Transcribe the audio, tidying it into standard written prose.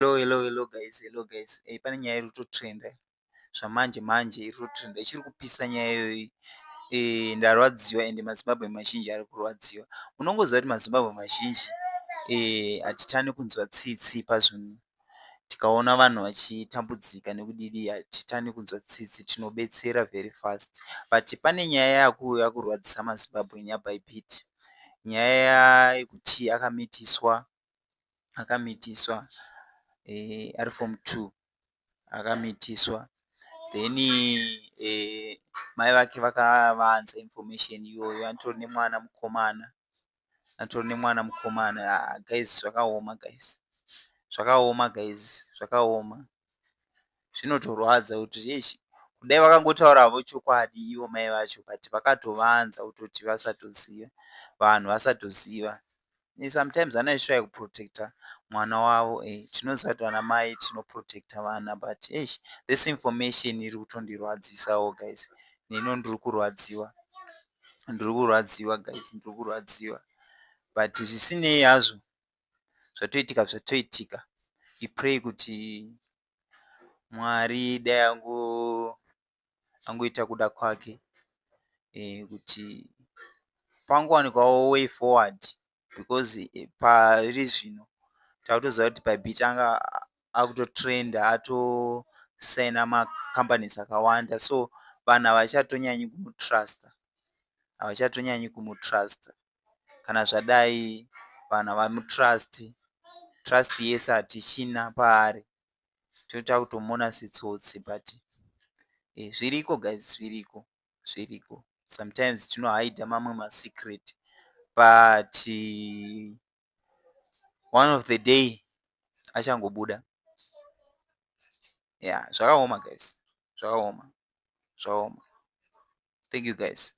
Hello, hello, hello guys, hello guys. Pane nyaya iri kutotrenda zvamanje manje, iri kutotrenda, ichiri kupisa nyaya iyoyi. Ndarwadziwa ende maZimbabwe mazhinji ari kurwadziwa. Unongoziva kuti maZimbabwe mazhinji hatitani kunzwa tsitsi pazvinhu. Tikaona vanhu vachitambudzika nekudidi, hatitani kunzwa tsitsi, tinobetsera very fast. But pane nyaya yakuuya kurwadzisa maZimbabwe yaBybit. Nyaya yekuti akamitiswa, akamitiswa ari form 2, akamitiswa. Then mai vake vakavanza information iyoyo. Anitori nemwana mukomana, atori nemwana mukomana. Ah, guys, zvakaoma guys, zvakaoma guys, zvakaoma. Zvinotorwadza kuti eish, kudai vakangotauravo chokwadi ivo mai vacho, but vakatovanza kutoti vasatoziva, vanhu vasatoziva. Sometimes vanoiswa kuprotecta mwana wavo. Tinoziva kuti vana mai tinoprotecta vana, but eish, this information iri kutondirwadzisawo guys. Neniwo ndiri kurwadziwa, ndiri kurwadziwa guys, ndiri kurwadziwa. But zvisinei hazvo, zvatoitika zvatoitika. We pray kuti Mwari dai angoita kuda kwake, kuti pangowanikwawo way forward, because pari zvino takutoziva kuti Bybit anga akutotrenda, atosaina macompanies akawanda, so vanhu havachatonyanyi kumutrusta, havachatonyanyi kumutrusta. Kana zvadai, vanhu havamutrust, trust yese hatichina paari, toita kutomuona setsotsi. But zviriko guys, zviriko, zviriko. Sometimes tinohaidha mamwe masecret, but one of the day achangobuda. Yeah, zvakaoma guys, zvakaoma, zvakaoma. Thank you guys.